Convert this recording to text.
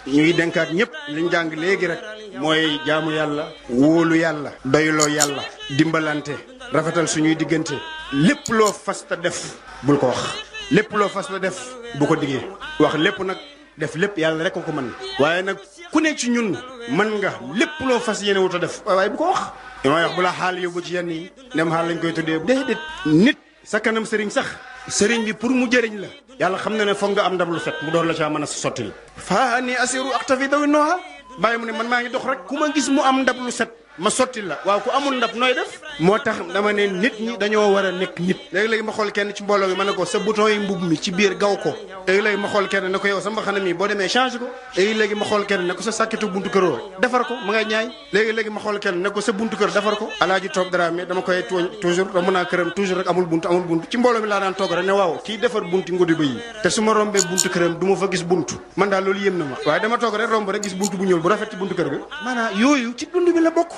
ñuy denkaat ñëpp liñ jàng léegi rek mooy jaamu yàlla wóolu yàlla doyloo yàlla dimbalante rafetal suñuy diggante lépp loo fas ta def bul ko wax lépp loo fas ta def bu ko diggee wax lépp nag def lépp yàlla rek ko mën waaye nag ku ne ci ñun mën nga lépp loo fas yéene wut a def waaye bu ko wax damay wax bu la xaal yóbbu ci yenn yi nem xaal lañ koy tuddee déedéet nit sa kanam sëriñ sax sëriñ bi pour mu jëriñ la yàlla xam na ne foog nga am ndab lu set mu door la caa mën a sottil faa ni asiru aktafi dawi nooha bàyyi mu ne man maa ngi dox rek ku ma gis mu am ndab lu set ma sotti la waaw ku amul ndab nooy def moo tax dama ne nit ñi dañoo war a nekk nit léegi-léegi ma xool kenn ci mbooloo mi ma ne ko sa bouton yi mbub mi ci biir gaw ko léegi-léegi ma xool kenn ne ko yow sa mbaxana mi boo demee changé ko léegi-léegi ma xool kenn ne ko sa sàkkitu buntu këroo defar ko ma ngay ñaay léegi-léegi ma xool kenn ne ko sa buntu kër defar ko alaaji toog Dramé dama koy tooñ toujours romb naa këram toujours rek amul buntu ci mbooloo mi laa daan toog rek ne waaw kii defar bunti ngudi ba yi te su ma rombee buntu këram du ma fa gis buntu man daal loolu yéem na ma waaye dama toog rek romb rek gis buntu bu ñuul bu rafet ci buntu kër ga maanaam yooyu ci dund bi la bokk